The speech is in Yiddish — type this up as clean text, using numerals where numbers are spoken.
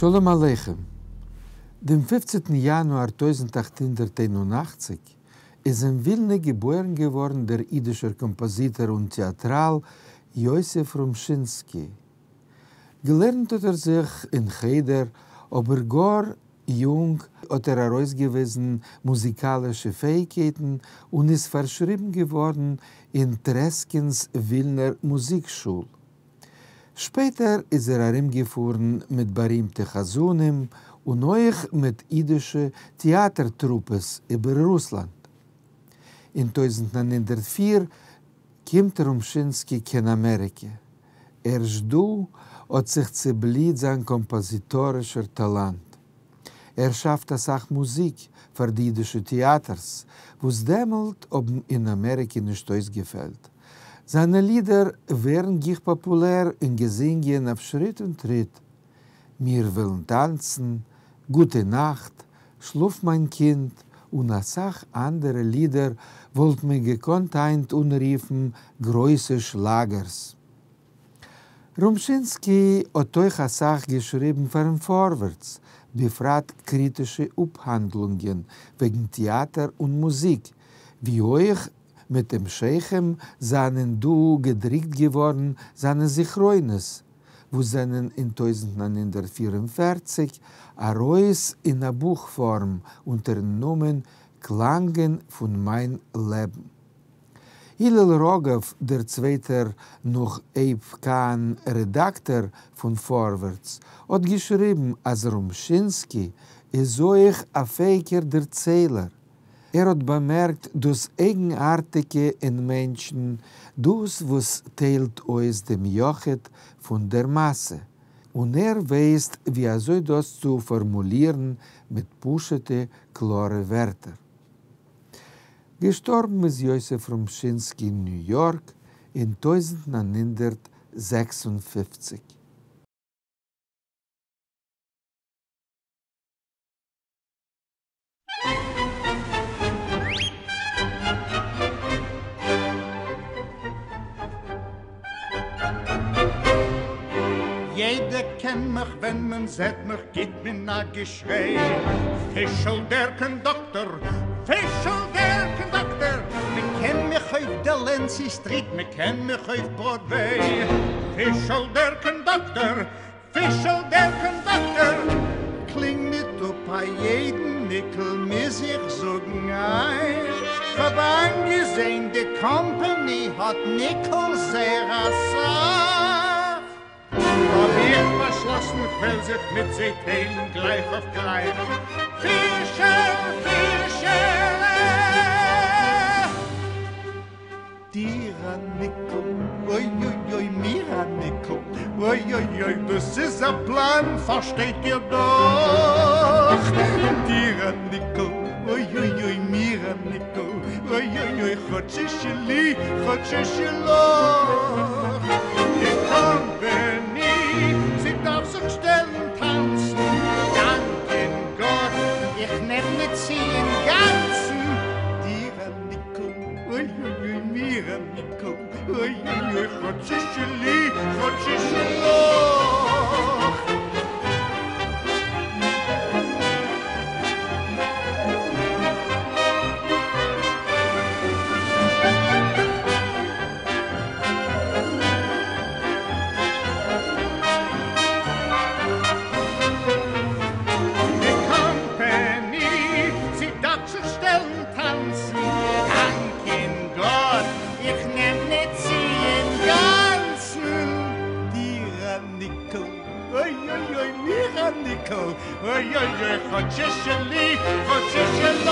שלום עליכם. דעם פופצנטן יאנואר 1881 איז אין ווילנע געבוירן געווארן דער אידישער קאמפאזיטאר און טעאטראל יוסף רומשינסקי. געלערנט האט ער זיך אין חדר, אבער גאר יונג האט ער ארויסגעוויזן מוזיקאלישע פעאיגקייטן און איז פארשריבן געווארן אין טרעסקינ'ס ווילנער מוזיק שול. שפעטער איז ער ארומגעפארן מיט בארימטע חזנים און אויך מיט אידישע טעאטער טרופעס איבער רוסלאנד. אין 1904 קומט רומשינסקי קיין אמעריקע. ערשט דא האט זיך צעבליט זיין קאמפאזיטארישער טאלאנט. ער שאפט אסאך מוזיק פאר די אידישע טעאטערס, וואס דעמאלט האבן אין אמעריקע נישט אויסגעפעלט. זיינע לידער ווערן גיך פאפולער און געזינגען אויף שריט און טריט. מיר ווילן טאנצן, גוטע נאכט, שלאף מיין קינד, און אסאך אנדערע לידער וואלט מען געקאנט היינט אנרופן גרויסע שלאגערס. רומשינסקי האט אויך אסאך געשריבן פארן פארווערטס, בפרט קריטישע אפהאנדלונגען וועגן טעאטער און מוזיק, ווי אויך מיט המשכים זענען דא געדריקט געווארן זיינע זכרונות, וואס זענען אין 1944 ארויס אין א בוך פארם אונטערן נאמען קלאנגען פון מיין לעבן. הלל ראגאוו, דער צווייטער נאך אייב קאהן רעדאקטאר פון פארווערטס, האט געשריבן אז רומשינסקי איז אויך א פעאיגער דערציילער. ער האט באמערקט דאס אייגנארטיגע אין מענטשן, דאס וואס טיילט אויס דעם יחיד פון דער מאסע, און ער ווייסט ווי אזוי דאס צו פארמולירן מיט פשוט'ע קלארע ווערטער. געשטארבן איז יוסף רומשינסקי אין ניו יארק אין 1956. יעדער קען מיך, ווען מען זעט מיך גיט מען א געשריי, פישל דער קאנדאקטער, פישל דער קאנדאקטער, מען קען מיך אויף דעלענסי סטריט, מען קען מיך אויף בראדוועי, פישל דער קאנדאקטער, פישל דער קאנדאקטער, קלינג ניט אפ א יעדן ניקל מוז איך זאגן אייך, כ'האב איינגעזען די קאמפעני האט ניקלס זייער אסאך, האב איך באשלאסן כ'וועל זיך מיט זיי טיילן גלייך אויף גלייך, פישל פישעלע. דיר א ניקל, אוי אוי אוי מיר א ניקל, אוי אוי אוי דאס איז א פלאן פארשטייט איר דאך, דיר א ניקל, אוי אוי אוי מיר א ניקל, אוי אוי אוי חצי שלי חצי שלך, די קאמפעני זי דארף זיך שטעלן טאנצן, דאנקען גאט איך נעם ניט צו אינגאנצן, דיר א ניקל, אוי אוי אוי מיר א ניקל, אוי אוי אוי חצי שלי חצי שלך. די קאמפעני זי דארף זיך שטעלן טאנצן, דאנקען גאט איך נעם ניט צו אינגאנצן. דיר א ניקל, אוי אוי אוי מיר א ניקל, אוי אוי אוי חצי שלי חצי שלך.